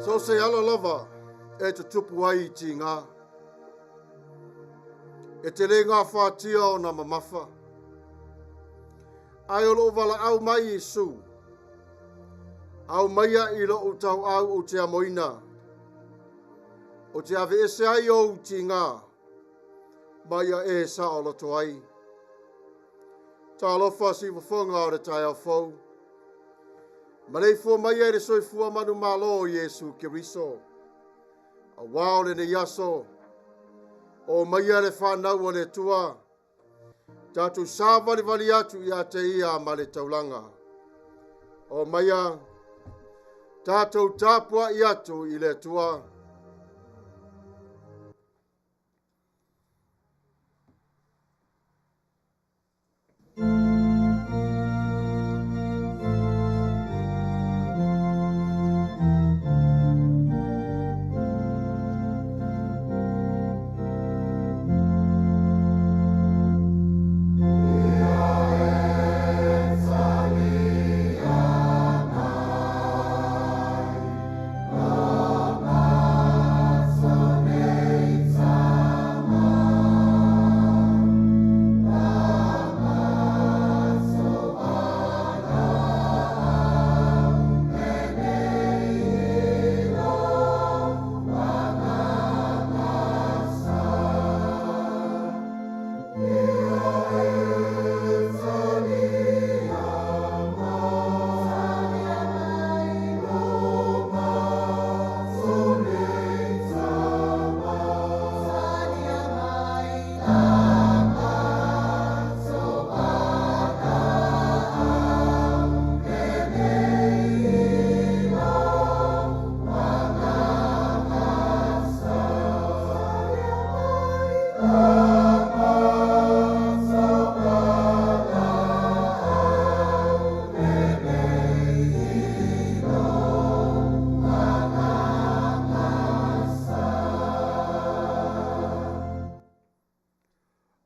So se ala lava e tutupu ai i tigā. E te le gafatia ona mamafa. Ae o loo valaau mai Iesu, aumaia i lou tauau ou te amoina, ou te aveese ai ou tigā, ma ia e saoloto ai. Talofa siufofoga o le taeao fou. Maleifua mai ai le soifua manumalo o Iesu Keriso. Auā o lenei aso, o maia le fanau a le Atua, tatou savalivali atu ia te ia ma le taulaga. O maia, tatou tapuai atu i le Atua.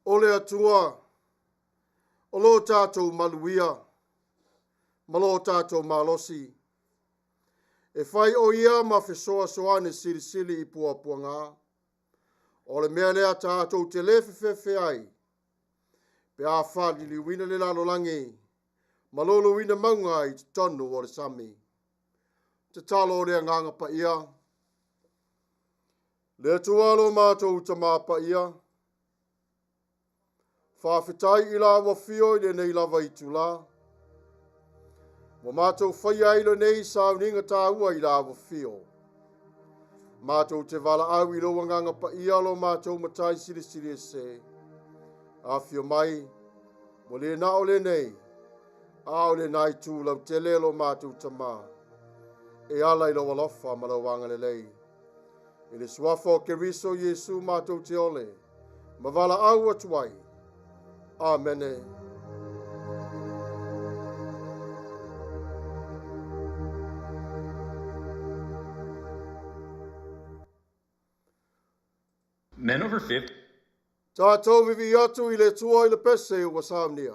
O le Atua, o lo tatou maluia, ma lo tatou malosi, e fai o ia ma fesoasoani silisili i puapuaga. O le mea lea tatou te le fefefe ai, pe a faliliuina le lalolagi, ma loulouina mauga i totonu o le sami. Tatalo o le agaga paia. Le Atua lo matou Tama paia, faafetai i lau afio i lenei lava itula. Ua matou faia ai lenei sauniga taua i lau afio. Matou te valaau i lou agaga paia lo matou matai silisili ese. Afio mai, ua le na o lenei, a o lena itu lautele lo matou Tama, e ala i lou alofa ma lou agalelei. I le suafa o Keriso Iesu matou te ole, ma valaau atu ai. Amene. Men over 50. Tatou vivii atu i le Atua i le pese ua saunia.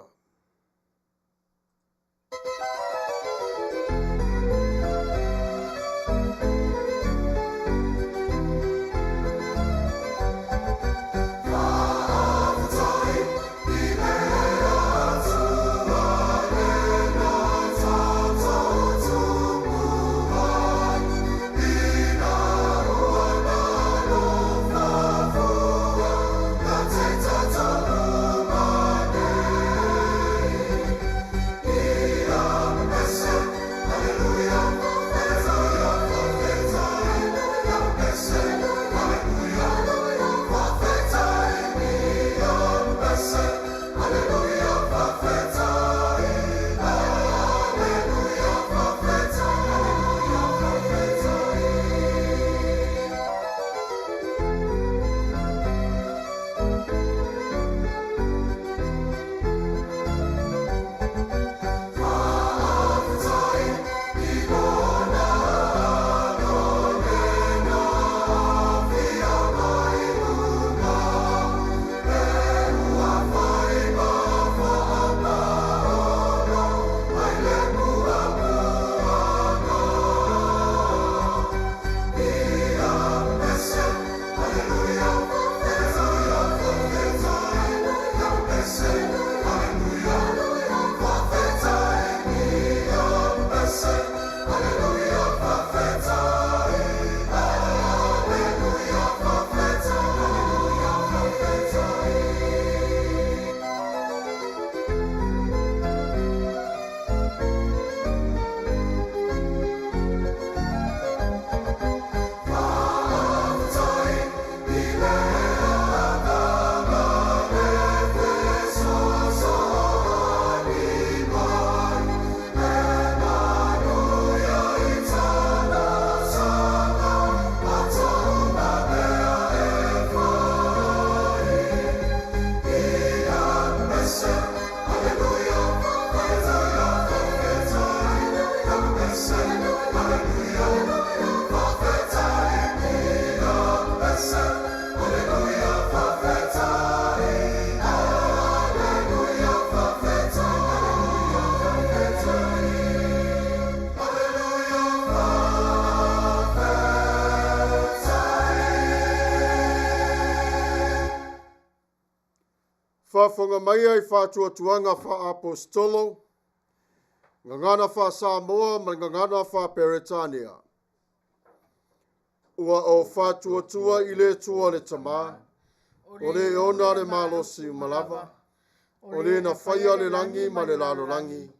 Faafofoga maia i faatuatuaga faaapostolo, gagana faa-Samoa ma le gagana faa-Peretania. Ua ou faatuatua i le Atua le Tama, o le e ona le malosi uma lava, o le na faia le lagi ma le lalolagi.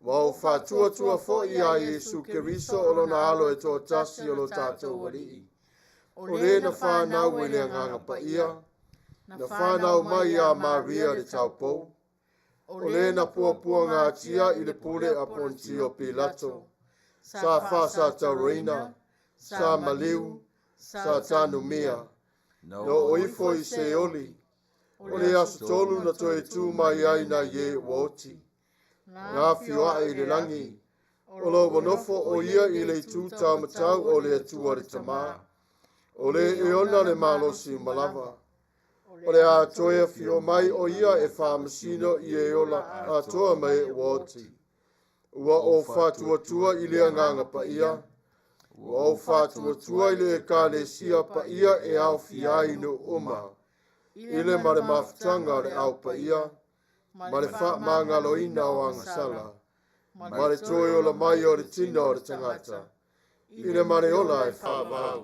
Ua ou faatuatua foi iā Iesu Keriso o lona Alo e toatasi o lo tatou Alii, o le na fanau i le Agaga Paia, na fanau mai iā Maria le taupou, o le na puapuagatia i le pule a Ponitio Pilato, sa faasatauaina, sa maliu, sa tanumia, na oo ifo i Seoli, o le aso tolu na toe tu mai ai nai e ua oti, na afio ae i le lagi, o lo ua nofo o ia i le itu taumatau o le Atua le Tama, o le e ona le malosi uma lava. O le a toe afio mai o ia e faamasino i e ola atoa ma e ua oti. Ua ou faatuatua i le Agaga Paia, ua ou faatuatua i le Ekalesia paia e aofia ai nuu uma, i le ma le mafutaga o le Au Paia, ma le faamagaloina o agasala, ma le toe ola mai o le tino o le tagata, i le ma le ola e faavavau.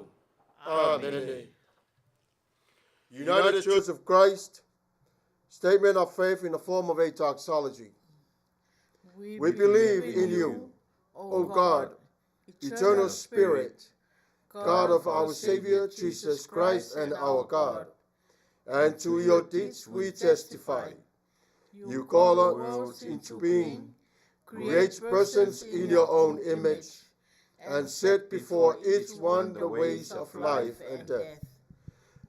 Amene. United Church of Christ, statement of faith in the form of a doxology. We believe in you, O God, eternal Spirit, God of our Savior Jesus Christ and our God, and to your deeds we testify. You call us into being, create persons in your own image, and set before each one the ways of life and death.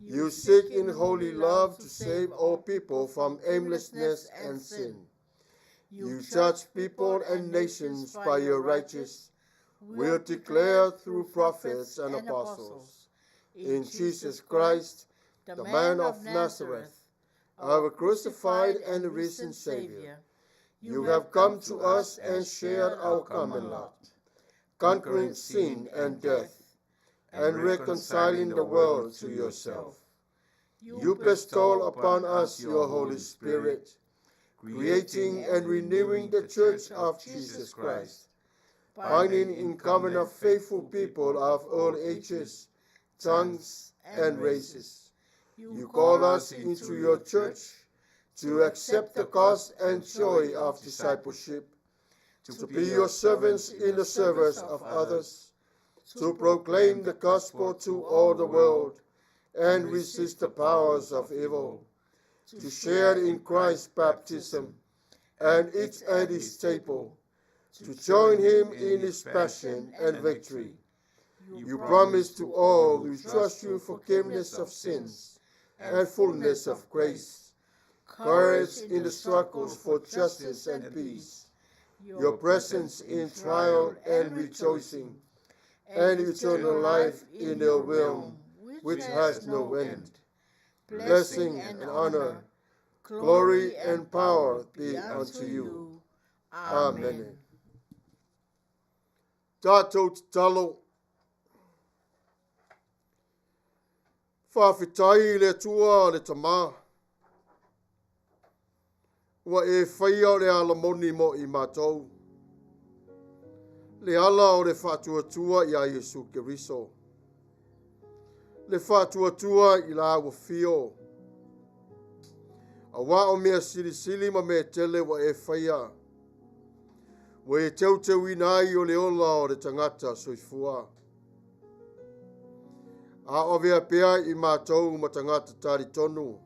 You seek in holy love to save all people from aimlessness and sin. You judge people and nations by your righteous will declare through prophets and apostles. In Jesus Christ, the man of Nazareth, our crucified and risen Savior, you have come to us and shared our common lot, conquering sin and death, and reconciling the world to yourself. You bestow upon us your Holy Spirit, creating and renewing the Church of Jesus Christ, binding in covenant faithful people of all ages, tongues, and races. You call us into your church to accept the cost and joy of discipleship, to be your servants in the service of others, to proclaim the gospel to all the world and resist the powers of evil, to share in Christ's baptism and eat at his table, to join him in his passion and victory. You promise to all who trust you forgiveness of sins and fullness of grace, courage in the struggles for justice and peace, your presence in trial and rejoicing, and eternal life in your realm, which has no end. Blessing and honor, glory and power be unto you. Amen. Tatou tatalo. Faafetai i le Atua le Tama. Ua e faia o le ala moni mo i matou. Le ala o le faatuatua iā Iesu Keriso. Le faatuatua i lau afio. Auā o mea silisili ma mea tele ua e faia. Ua e teuteuina ai o le ola o le tagata soifua. A o avea pea i matou ma tagata talitonu.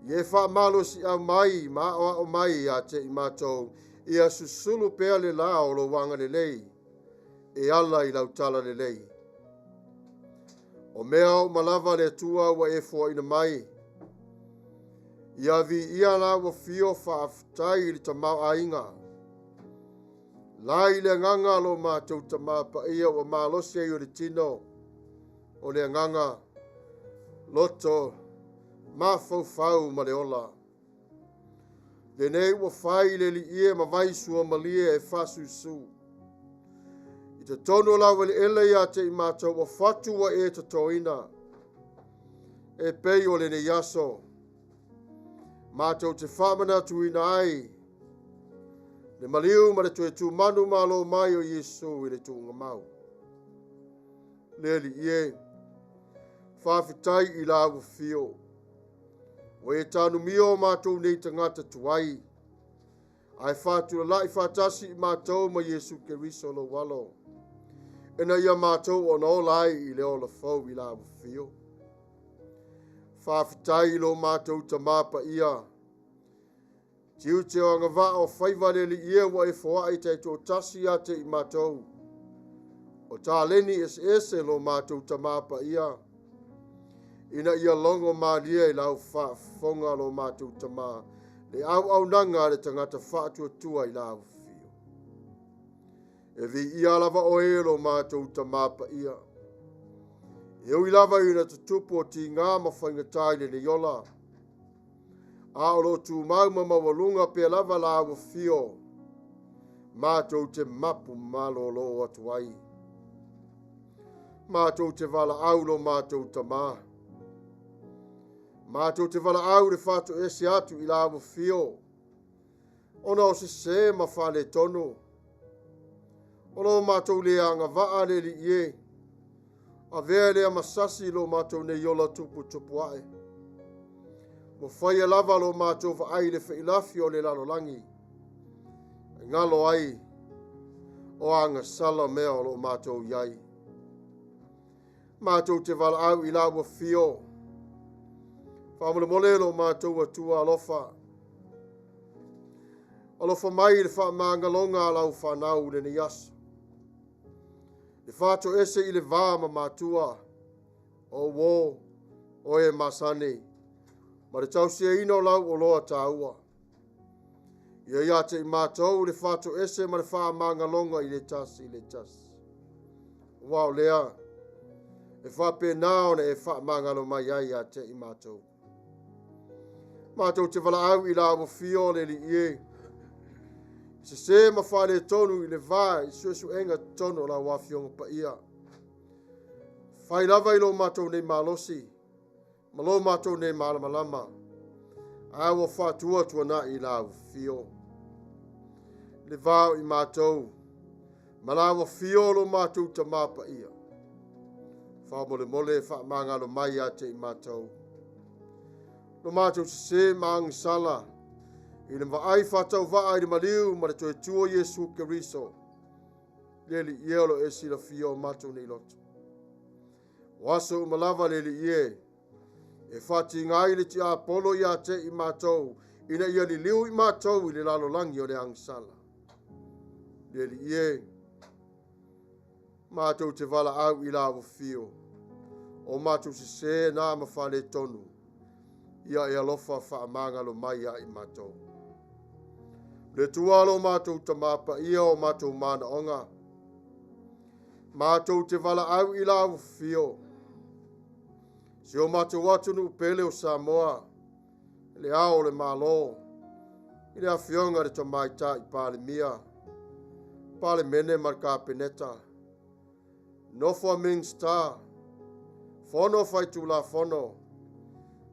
Ia e faamalosiau mai ma aoao mai ia te i matou, ia susulu pea le lā o lou agalelei, e ala i lau talalelei. O mea uma lava le Atua ua e foaina mai, ia viia lau afio faafetai i le tamaoaiga. La i le agaga lo matou Tama Paia ua malosi ai o le tino, o le agaga, loto, mafaufau ma le ola. Lenei ua fai le alii e ma vai suamalie e faasusu. I totonu o lau eleele ia te i matou ua fatu ua e totoina. E pei o lenei aso. Matou te faamanatuina ai le maliu ma le toe tumanu malo mai o Iesu i le tuugamau. Le Alii e, faafetai i lau afio. Ua e tanumia o matou nei tagata tuai, ae faatulalai faatasi i matou ma Iesu Keriso lou alo, ina ia matou ona ola ai i le ola fou i lau afio. Faafetai i lo matou Tamā Paia, tiute o agavaa o faiva le Alii e ua e foai taitoatasi ia te i matou. O taleni eseese lo matou Tamā Paia, ina ia logo malie i lau faafofoga lo matou Tamā, le auaunaga a le tagata faatuatua i lau afio. E viia lava oe e lo matou Tamā Paia. E ui lava ina tutupu o tigā ma faigata i lenei ola, a o lo o tumau ma maualuga pea lava lau afio, matou te mapu malōlō atu ai. Matou te valaau lo matou Tamā. Matou te valaau le faatoese atu i lau afio, ona o sesē ma faaletonu. O lo matou le agavaa le Alii e, avea lea ma sasi lo matou nei ola tuputupu ae. Ua faia lava lo matou vaai i le feilafi o le lalolagi, e galo ai o agasala mea o lo matou i ai. Matou te valaau i lau afio, faamolemole lo matou Atua alofa. Alofa mai i le faamagaloga a lau fanau i lenei aso. E faatoese i le va ma matua, o uō, o e masani, ma le tausiaina o lau oloa tāua. Ia ia te i matou le faatoese ma le faamagaloga i le tasi i le tasi. Aua o lea, e faapena ona e faamagalo mai ai ia te i matou. Matou te valaau i lau afio le Alii e, sesē ma faaletonu i le va i suesuega totonu o lau afioga paia. Fai lava i lo matou nei malosi ma lo matou nei malamalama, ae ua faatuatuanai i lau afio. Le va o i matou, ma lau afio o lo matou Tamā Paia. Faamolemole faamagalo mai ia te i matou. Lo matou sesē ma agasala i le vaai faatauvaa i le maliu ma le toe tu o Iesu Keriso, le Alii e o lo e silafia o matou nei loto. O aso uma lava le Alii e, e faatiga ai le tiapolo ia te i matou, ina ia liliu i matou i le lalolagi o le agasala. Le Alii e, matou te valaau i lau afio, o matou sesē na ma faaletonu, ia e alofa faamagalo mai ia i matou. Le Atua lo matou Tamā Paia o matou manaoga, matou te valaau i lau afio, si o matou atunuu pele o Samoa, le ao o le Malo, i le afioga i le Tamaitai Palemia, Palemene ma le Kapeneta, nofo a Minisita, fono faitulafono,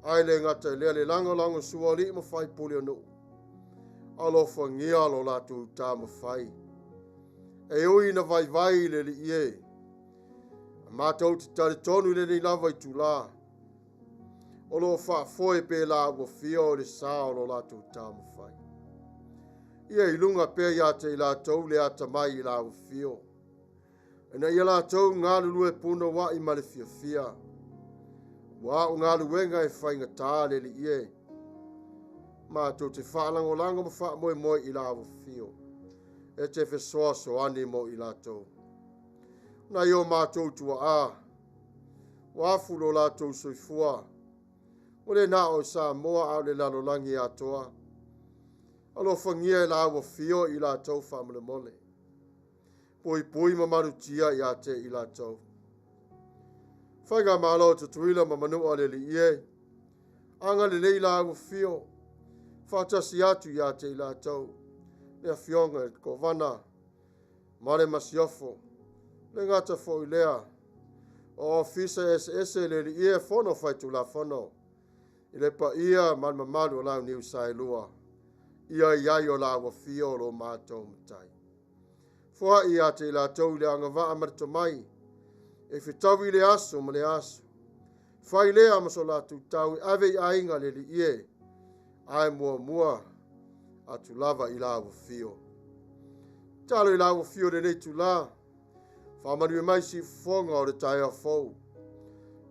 ae le gata i lea le lagolago sua alii ma faipule o nuu, alofagia lo latou taumafai. E ui ina vaivai le Alii e, a matou te talitonu i lenei lava itulā, o lo o faafoe pe lau afio o le sa o lo latou taumafai. Ia i luga pea ia te i latou le atamai i lau afio, ina ia latou galulue punouai ma le fiafia. Ua o galuega e faigata le Alii e, matou te faalagolago ma faamoemoe i lau afio, e te fesoasoani mo i latou. Nai o matou tuaa, ua afu lo latou soifua, ua le na o i Samoa a o le lalolagi atoa. Alofagia e lau afio i latou faamolemole. Puipui ma malutia ia te i latou. Faigamalo Tutuila ma Manua le Alii e, agalelei lau afio, faatasi atu ia te i latou, le afioga i le Kovana ma le Masiofo, le gata foi lea, o ofisa eseese le Alii e fono faitulafono. I le paia ma le mamalu o Launiu Saelua, ia i ai o la ua fio lo mātou matai. Foai ia te i latou i le agavaa ma le tomai, e fetaui i le aso ma le aso. Fai lea ma so latou tau e ave i aiga le alii e, ae muamua atu lava i la ua fio. Talo i la ua fio lenei itulā, faamanuia mai siufofoga o le taeao fou.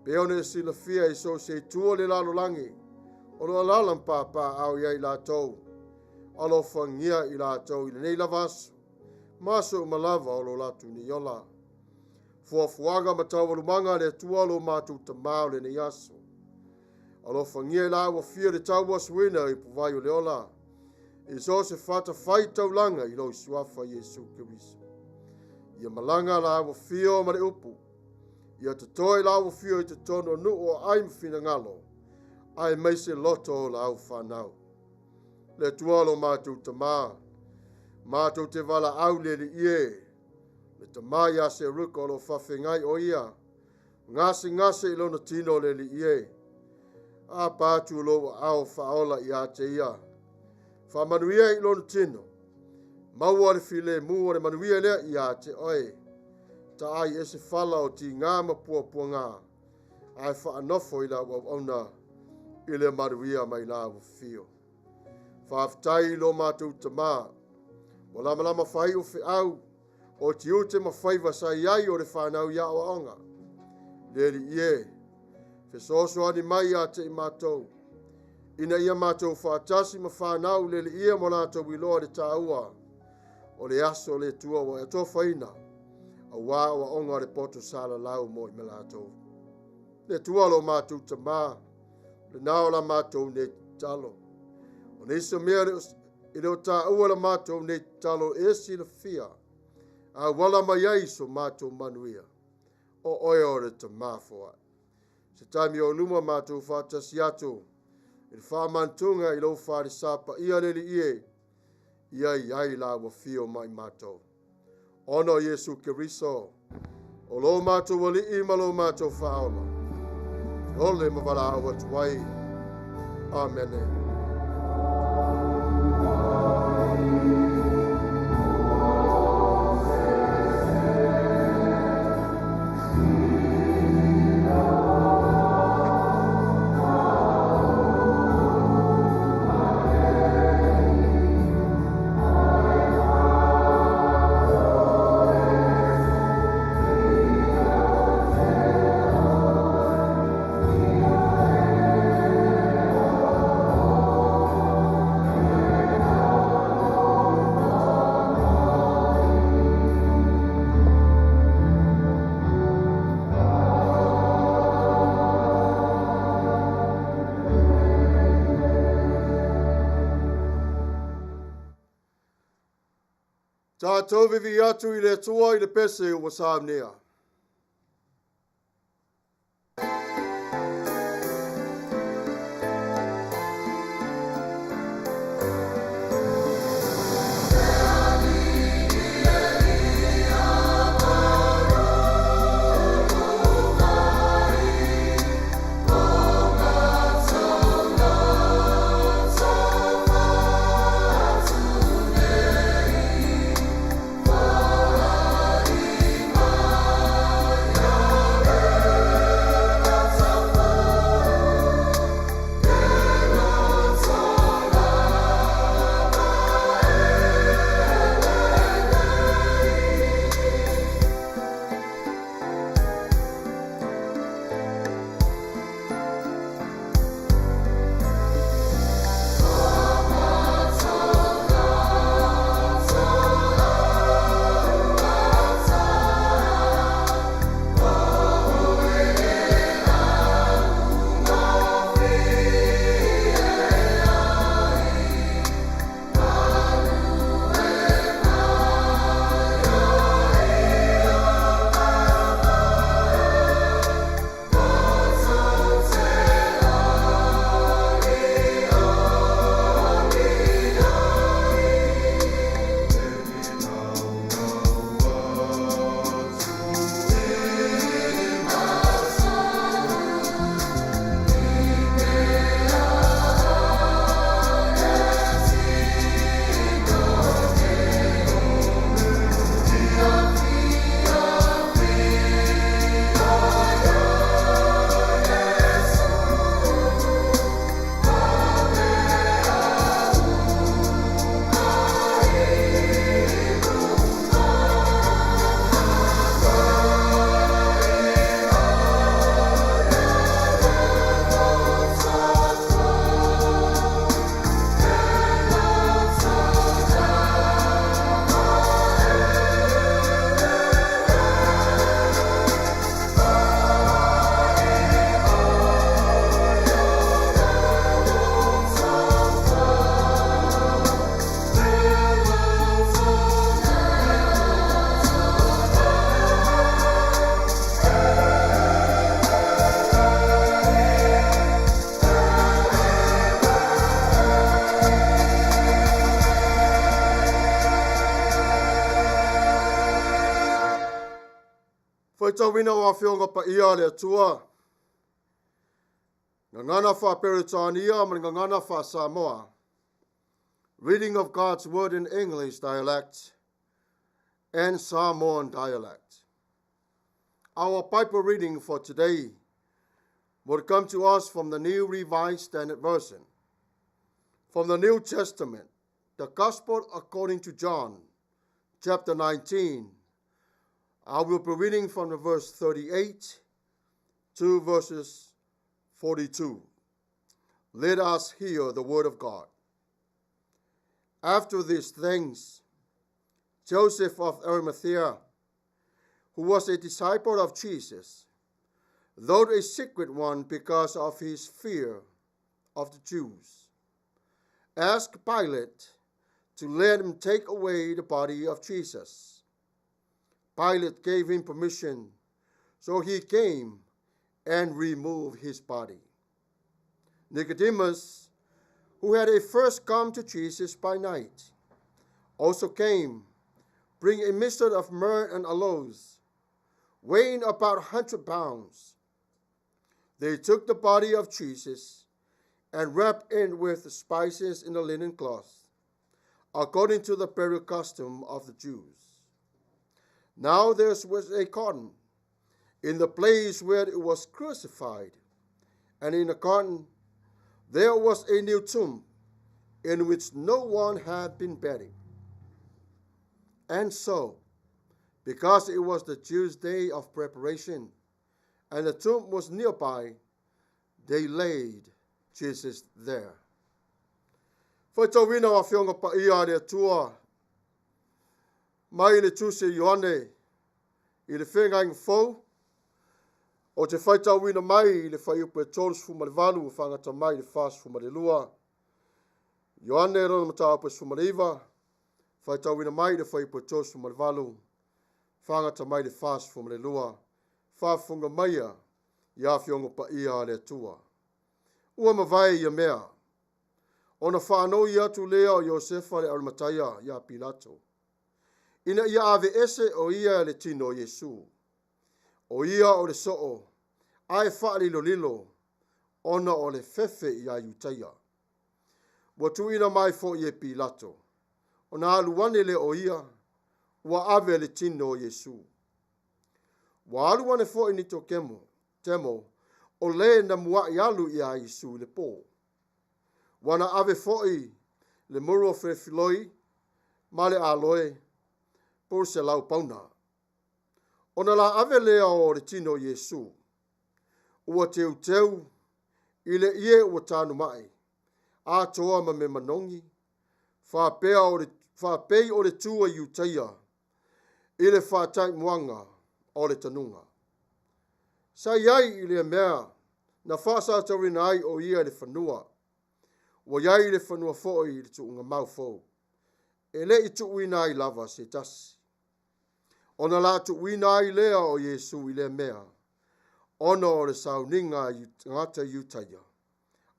Pe ona e silafia i so o se itu o le lalolagi, o lo o alaala ma papaaao i ai latou, alofagia i latou i lenei lava aso, ma aso uma lava o lo latou nei ola. Fuafuaga ma taualumaga a le Atua lo matou Tamā o lenei aso. Alofagia i la ua fia le tauasuina i puvai o le ola, i so o se fatafaitaulaga i lou suafa Iesu Keriso. Ia malaga la ua fio ma le upu, ia totoe la ua fio i totonu o nuu o ai ma finagalo, aemaise loto o lau whanau. Le Atua lo mātou Tamā, mātou te valaau le alii e, le Tamā ia Seruka o lo faafeagai o ia, gasegase i lona tino le alii e, apa atu lou aao faaola ia te ia. Faamanuia i lona tino, maua le filemu o le manuia lea ia te oe. Taai ese fala o tigā ma puapuaga, ae faanofo i lau auauna i le manuia mai lau afio. Faafetai i lo matou Tamā, ua lamalama faaiu feau o tiute ma faiva sa i ai o le whanau i aoaoga. Le alii e, fesoasoani mai ia te i matou, ina ia matou faatasi ma whanau le alii e mo latou iloa le tāua, o le aso le Atua ua e atofaina, auā aoaoga o le poto salalau mo i ma latou. Le Atua lo matou Tamā, lena o la matou nei tatalo. O nisi o mea e le o tāua la matou nei tatalo e silafia, auala mai ai so matou manuia. O oe o le Tamā foai. Se taimi o luma matou faatasi atu, i le faamantuga i lou falesa paia le alii e, ia i ai la ua fio mai matou. Ona o Iesu Keriso, o lo matou alii ma lo matou faaola. Ole ma valaau atu ai. Amene. Tātou vivi'i atu i le Atua i le pese ua saunia. Faitauina o Afioga Paia a le Atua, Gagana faa-Peretania ma le Gagana faa-Samoa. Reading of God's Word in English dialect and Samoan dialect. Our Bible reading for today will come to us from the New Revised Standard Version, from the New Testament, the Gospel according to John, chapter 19. I will be reading from the verse 38 to verses 42. Let us hear the word of God. After these things, Joseph of Arimathea, who was a disciple of Jesus, though a secret one because of his fear of the Jews, asked Pilate to let him take away the body of Jesus. Pilate gave him permission, so he came and removed his body. Nicodemus, who had at first come to Jesus by night, also came, bringing a mixture of myrrh and aloes, weighing about 100 pounds. They took the body of Jesus and wrapped it with the spices in a linen cloth, according to the burial custom of the Jews. Now there was a garden in the place where it was crucified, and in the garden there was a new tomb in which no one had been buried. And so, because it was the Jews' day of preparation, and the tomb was nearby, they laid Jesus there. Faitauina o Afioga Paia a le Atua, mai le Tusi a Ioane i le Feagaiga Fou, ou te faitauina mai i le fuaiupu e 38 e faagata mai i le 42. Ioane lona mataupu e 19, faitauina mai i le fuaiupu e 38, faagata mai i le 42. Faafofoga maia i Afioga Paia a le Atua. Ua mavae ia mea, ona faanoi atu lea o Iosefa le Arimataia iā Pilato, ina ia aveese o ia le tino o Iesu. O ia o le soo, ae faalilolilo, ona o le fefe iā Iutaia. Ua tuuina mai foi e Pilato, ona alu ane lea o ia, ua ave le tino o Iesu. Ua alu ane foi Nikotemo, Temo, o le na muaʻi alu iā Iesu i le pō. Ua na ave foi le muru o felefiloi ma le aloe po o le 100 pauna. Ona la ave lea o le tino o Iesu, ua teuteu i le ie ua tanumaʻi, atoa ma mea manogi, faapea o le, faapei o le tu a Iutaia i le faataimuaga o le tanuga. Sa i ai i lea mea na faasataurina ai o ia i le fanua. Ua i ai i le fanua foi i le tuuga mau fou, e le i tuuina ai lava se tasi. Ona la tuuina ai lea o Iesu i lea mea, ona o le sauniga a tagata Iutaia,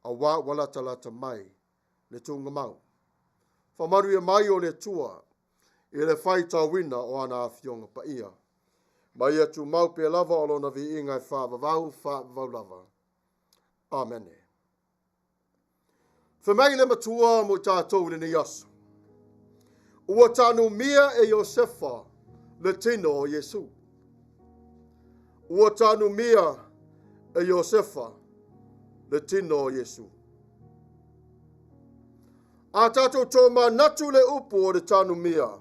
auā ua latalata mai le tuuga mau. Faamanuia mai o le Atua i le faitauina o ana Afioga Paia. Ma ia tumau pea lava o lona viiga e faavavau, faavavau lava. Amene. Fai mai le Matua mo i tatou i lenei aso. Ua tanumia e Iosefa le tino o Iesu. Ua tanumia e Iosefa le tino o Iesu. A tatou tomanatu le upu o le tanumia,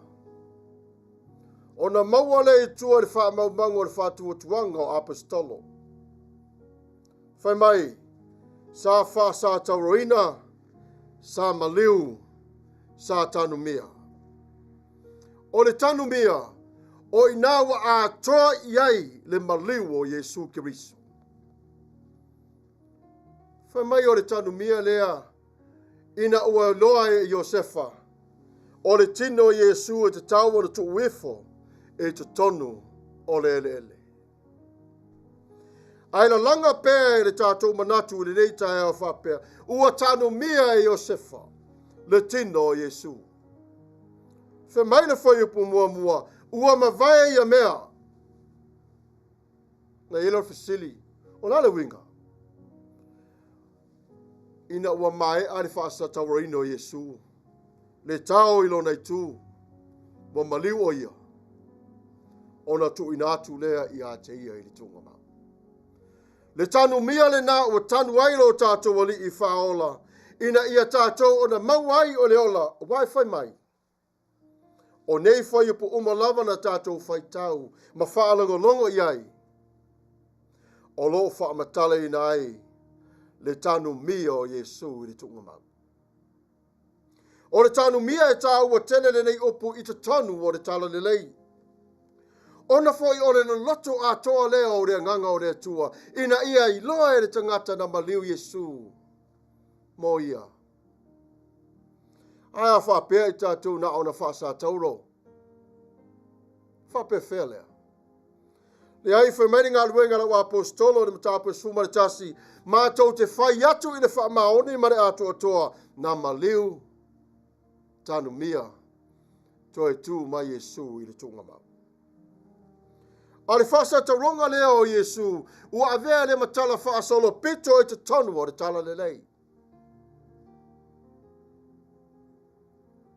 ona maua lea i tua i le faamaumauga o le faatuatuaga o Aposetolo. Fai mai, sa faasatauroina, sa maliu, sa tanumia. O le tanumia, o i ina ua atoa i ai le maliu o Iesu Keriso. Fai mai o le tanumia lea ina ua iloa e Iosefa o le tino o Iesu e tatau ona tuu ifo i totonu o le eleele. Ae lalaga pea e le tatou manatu i lenei taeao faapea, ua tanumia e Iosefa le tino o Iesu. Fai mai le fuaiupu muamua, ua mavae ia mea. Na i ai lea o le fesili, o le a le uiga? Ina ua maea le faasatauraina o Iesu, le tao i lona itu, ua maliu o ia, ona tuuina atu lea ia te ia i le tuugamau. Le tanumia lena ua tanu ai lo tatou Alii faaola, ina ia tatou ona maua ai o le ola, aua e fai mai, O nei fuaiupu uma lava na tatou faitau ma faalogologo i ai, o lo o faamatalaina ai le tanumia o Iesu i le tuugamau. O le tanumia e tāua tele lenei upu i totonu o le Talalelei. Ona foi o le loloto atoa lea o le agaga o le Atua, ina ia iloa e le tagata na maliu Iesu mo ia. Ae a faapea i tatou na ona faasatauro, faapefea lea? Leai, fai mai le galuega a lau aposetolo i le mataupu e 11, matou te fai atu i le faamaoni ma le atoatoa, na maliu, tanumia, toe tu mai Iesu i le tuugamau. A o le faasatauroga lea o Iesu, ua avea lea matala faasolopito i totonu o le Talalelei.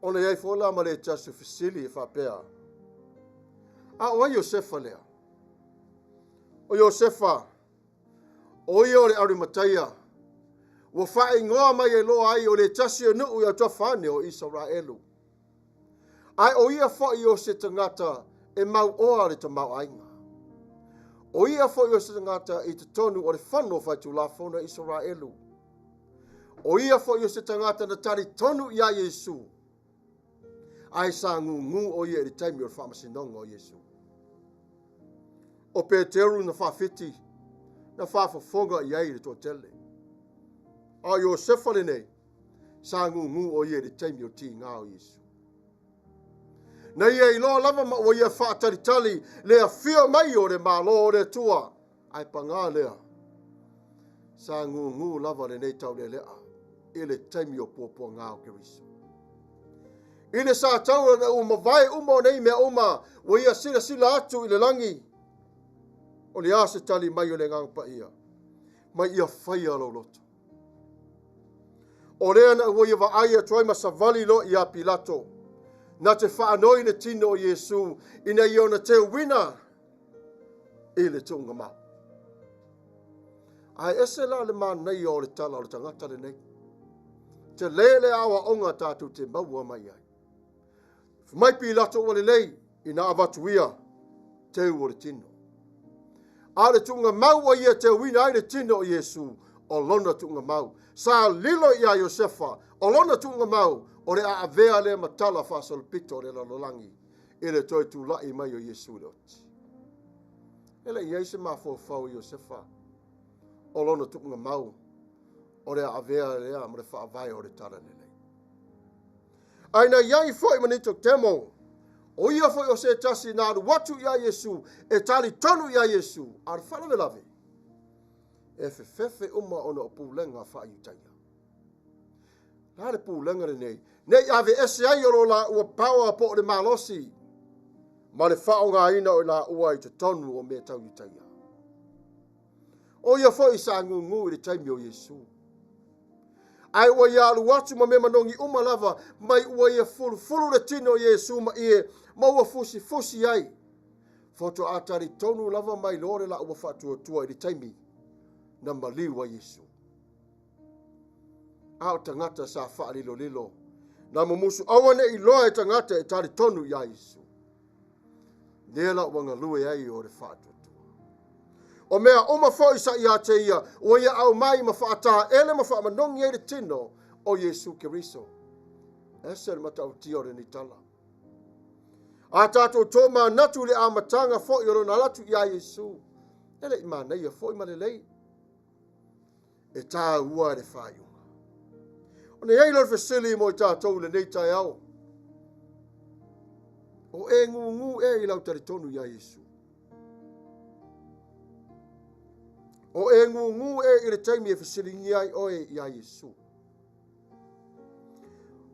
Ona i ai foi la ma le tasi fesili e faapea, a o ai Iosefa lea? O Iosefa, o ia o le Arimataia, ua faaigoa mai e loa ai o le tasi o nuu i autafa ane o Isaraelu. Ae o ia foi o se tagata e mauoa le tamaoaiga. O ia foi o se tagata i totonu o le fono faitulafono a Isaraelu. O ia foi o se tagata na talitonu iā Iesu, ae sa gūgū o ia i le taimi o le faamasinoga o Iesu. O Peteru na faafiti, na faafofoga i ai le toatele. A o Iosefa lenei, sa gūgū o ia i le taimi o tigā o Iesu. Na ia iloa lava ma ua ia faatalitali le afio mai o le Malo o le Atua, ae pagā lea, sa gūgū lava lenei taulealea i le taimi o puapuagā o Keriso. I le sataura na ua mavae uma o nei mea uma, ua ia silasila atu i le lagi, o le a se tali mai o le Agaga Paia, mai ia faia lou loto. O lea na ua ia vaai atu ai ma savali loa iā Pilato, na te faanoi le tino o Iesu ina ia ona teuina i le tuugamau. Ae ese la le manaia o le tala o le tagata lenei. Tele le aoaoga tatou te maua mai ai. Fai mai Pilato ua lelei ina avatu ia teu o le tino. A o le tuugamau ua ia teuina ai le tino o Iesu, o lona tuugamau. Sa lilo iā Iosefa, o lona tuugamau, o le a avea lea ma tala faasolopito o le lalolagi i le toe tulai mai o Iesu i le oti. E le i ai se mafaufau o Iosefa, o lona tuugamau, o le a avea lea ma le faavae o le Talalelei. Ae na i ai foi ma Nikodemo, o ia foi o se tasi na alu atu iā Iesu e talitonu iā Iesu, a o le faalavelave, e fefefe uma ona o pulega faa-Iutaia. La le pulega lenei, ne i aveese ai o lo laua power po o le malosi ma le faaaogaina o i laua i totonu o mea tau Iutaia. O ia foi sa gūgū i le taimi o Iesu. Ae ua ia alu atu ma mea manogi uma lava, mai ua ia fulufulu le tino o Iesu ma ie, ma ua fusifusi ai. Faatoa talitonu lava mai loa le laua faatuatua i le taimi na maliu ai Iesu. A o tagata sa faalilolilo, na mumusu aua ne i iloa e tagata e talitonu iā Iesu. Lea la ua galue ai o le faatuatua. O mea uma foi sa ia te ia, ua ia aumai ma faataele ma faamanogi ai le tino o Iesu Keriso. Ese le matautia o lenei tala. A tatou tomanatu i le amataga foi o lona alu atu iā Iesu, e le i manaia foi ma lelei. E tāua le faaiuga. Ona i ai lea o le fesili mo i tatou i lenei taeao. O e gūgū ea i lau talitonu iā Iesu? O e gūgū ea i le taimi e fesiligia ai oe iā Iesu?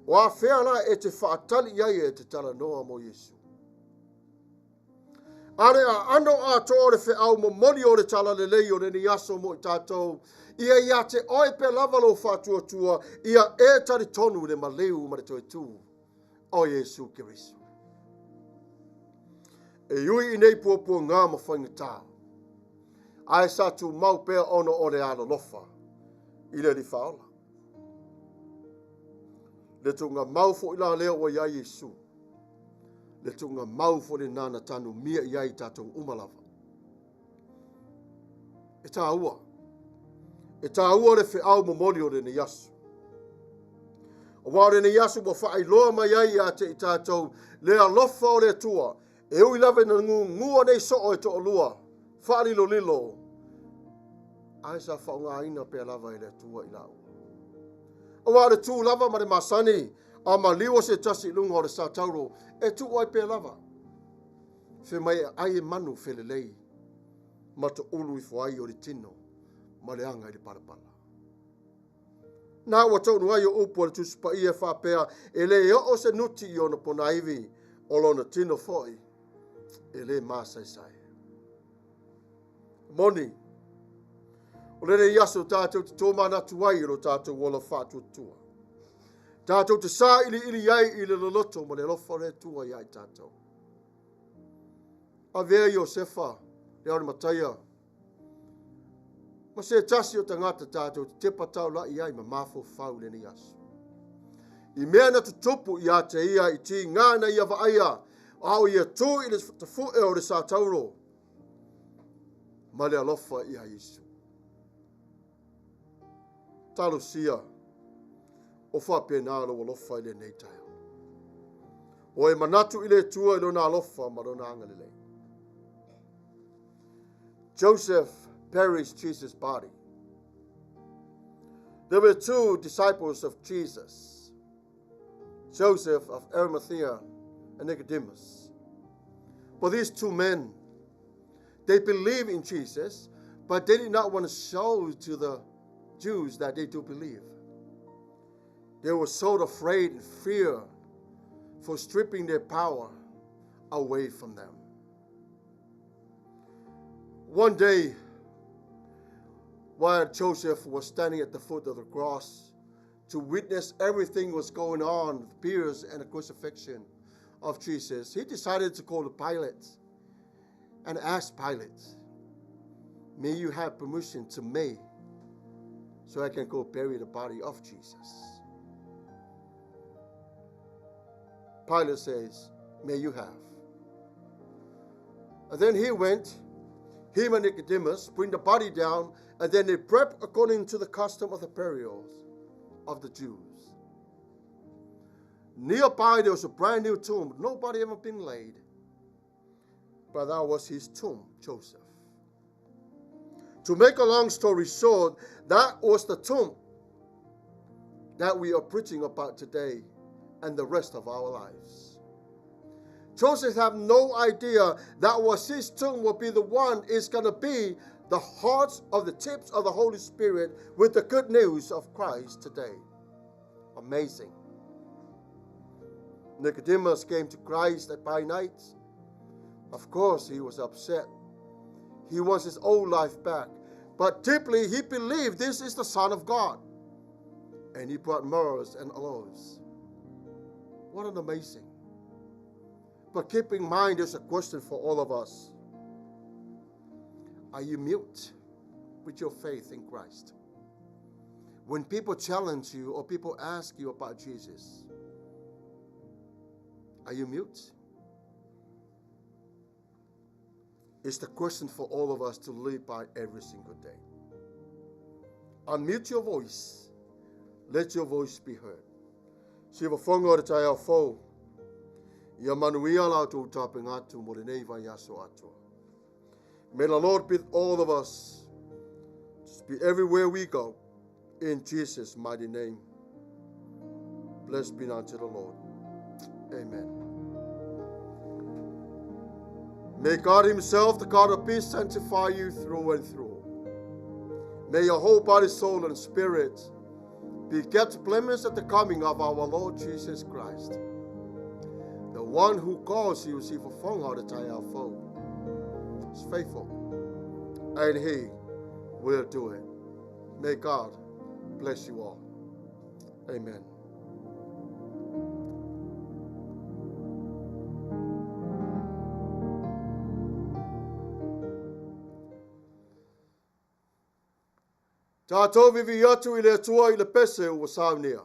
O afea la e te faatali i ai e te talanoa mo Iesu? A o le aano atoa o le feau momoli o le Talalelei o lenei aso mo i tatou, ia ia te oe pea lava lou faatuatua, ia e talitonu i le maliu ma le toe tu o Iesu Keriso. E ui i nei puapuaga ma faigata, ae sa tumau pea ona o le alolofa i le Alii Faaola. Le tuugamau foi la lea ua i ai Iesu, le tuugamau foi lena na tanumia i ai tatou uma lava. E tāua. E tāua le feau momoli o lenei aso. Aua o lenei aso ua faailoa mai ai ia te i tatou le alofa o le Atua, e ui lava ina gugua nei soo e toalua, faalilolilo, ae sa faaaogaina pea lava e le Atua i laua. Aua o le tu lava ma le masani, a maliu se tasi i luga o le satauro, e tuu ai pea lava. Fai mai e ai e manu felelei, ma toulu ifo ai o le tino, ma le aga i le palapala. Na ua taunu ai o upu a le Tusi Paia e faapea, e le oo se nuti i ona ponaivi, o lona tino foi, e le masaesae. Moni, o lenei aso tatou te tomanatu ai i lo tatou ola faatuatua. Tatou te sailiili ai i le loloto ma le alofa o le Atua ia i tatou. Avea Iosefa, le Arimataia, ma se tasi o tagata tatou te tepa taula'i ai ma mafaufau i lenei aso. I mea na tutupu ia te ia i tiga na ia vaaia, a o ia tu i le tafu'e o le satauro ma le alofa ia Iesu. Talosia, o faapena lou alofa i lenei taeao. O e manatu i le Atua i lona alofa ma lona agalelei. Joseph buries Jesus' body. There were two disciples of Jesus, Joseph of Arimathea and Nicodemus. But these two men, they believe in Jesus, but they did not want to show to the Jews that they do believe. They were so afraid and fear for stripping their power away from them. One day, while Joseph was standing at the foot of the cross to witness everything was going on, the pierce and the crucifixion of Jesus, he decided to call the Pilate and ask Pilate, may you have permission to me so I can go bury the body of Jesus. Pilate says, may you have. And then he went, him and Nicodemus, bring the body down, and then they prep according to the custom of the burials of the Jews. Nearby there was a brand new tomb. Nobody ever been laid. But that was his tomb, Joseph. To make a long story short, that was the tomb that we are preaching about today and the rest of our lives. Joseph had no idea that was his tomb will be the one is going to be the hearts of the tips of the Holy Spirit with the good news of Christ today. Amazing. Nicodemus came to Christ by night. Of course, he was upset. He wants his old life back. But deeply, he believed this is the Son of God. And he brought myrrh and aloes. What an amazing. But keep in mind, there's a question for all of us. Are you mute with your faith in Christ? When people challenge you or people ask you about Jesus, are you mute? It's the question for all of us to live by every single day. Unmute your voice. Let your voice be heard. Sivafoga o le taeao fou. Ia manuia la outou tapenga atu mo lenei vaiaso atoa. May the Lord be with all of us. Just be everywhere we go. In Jesus' mighty name. Blessed be unto the Lord. Amen. May God himself, the God of peace, sanctify you through and through. May your whole body, soul, and spirit be kept blameless at the coming of our Lord Jesus Christ. The one who calls you, sivafoga o le taeao fou. is faithful and He will do it. May God bless you all. Amen. Tatou vivi atu i le Atua i le pese ua saunia.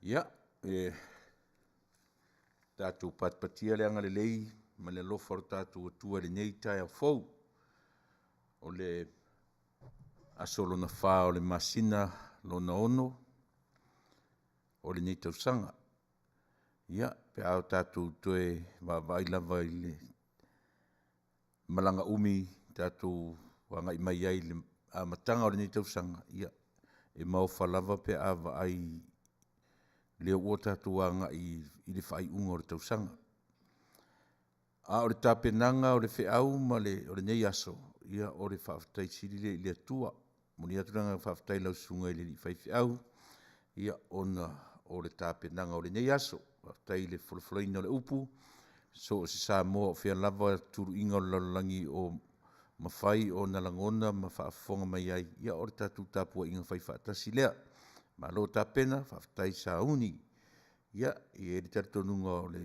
Ia, e tatou patipatia le agalelei ma le alofa o le tatou Atua i lenei taeao fou. O le aso lona fa o le masina lona ono o lenei tausaga. Ia, pe a o tatou toe vaavaai lava i le malaga umi tatou agai mai ai i le amataga o lenei tausaga, ia e maofa lava pe a vaai lea ua tatou agai i le faaiuga o le tausaga. A o le tapenaga o le feau ma le o lenei aso, ia o le faafetai sili lea i le Atua. Momoli atu le agaga faafetai i lau Susuga i le Alii Faifeau, ia ona o le tapenaga o lenei aso. Faafetai i le folafolaina o le upu, so o se Samoa o fea lava tuluiga o le lalolagi o mafai ona lagona ma faafofoga mai ai, ia o le tatou tapuaiga faifaatasi lea. Malo tapena, faafetai sauni. Ia, e i ai le talitonuga o le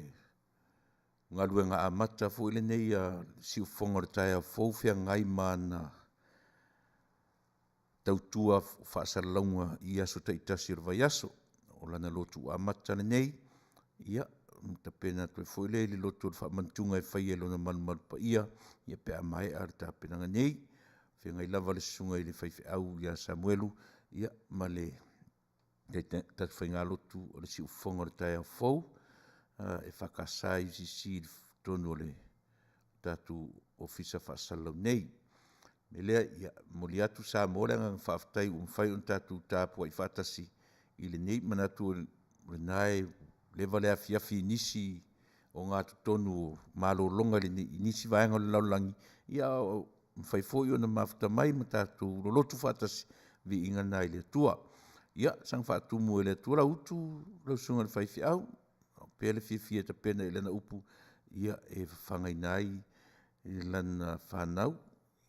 galuega amata foi lenei a le siufofoga o le taeao fou feagai ma ana tautua faasalalauga i aso taitasi o le vaiaso. O lana lotu amata lenei, ia ona tapena atu ai foi lea i le lotu o le faamanatuga e faia i Lona malumalu paia pe a maea le tapenaga nei. Feagai lava le Susuga i le faifeau ia Samuelu ma le tatou faigalotu o le Siufofoga o le Taeao Fou EFKS UCC i totonu o le tatou Ofisa Faasalalau nei. O le mea lea, ia e momoli atu Samoa le agaga faafetai ua mafai ona tatou tapuai faatasi i lenei manatu o lena ua leva le afiafi i nisi ogatotonu o malologa i nisi vaega o le lalolagi, a ua mafai foi ona mafuta mai ma tatou lolotu faatasi, viiga lena i le Atua. Ia saga faatumu e le Atua lau utu lau Susuga i le faifeau, faapea le fiafia e tapena i Lana upu e fafagaina ai lana fanau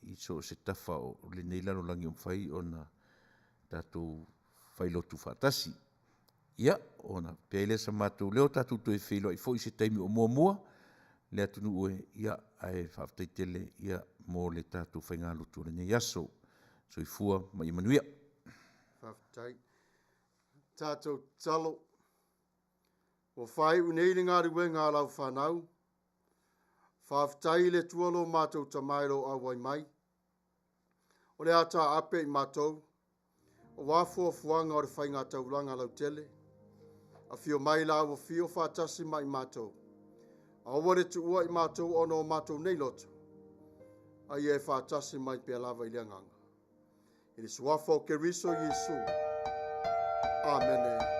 i so o se tafa o lenei lalolagi o mafai ona tatou failotu faatasi. Ia, ona faapea ai lea o se matou leo, tatou toe feiloai foi i se taimi o muamua le atunuu e, ae faafetai tele mo le tatou faigalotu o lenei aso. Soifua ma ia manuia. Faafetai. Tatou tatalo. Ua faaiu nei le galuega a lau fanau. Faafetai i le Atua lo matou Tama i lou auai mai. O le a taape i matou, aua fuafuaga o le faigataulaga lautele. Afio mai lau afio faatasi ma i matou. Aua le tuua i matou ona o matou nei loto, a ia e faatasi mai pea lava i le agaga. I le suafa o Keriso Iesu. Amene.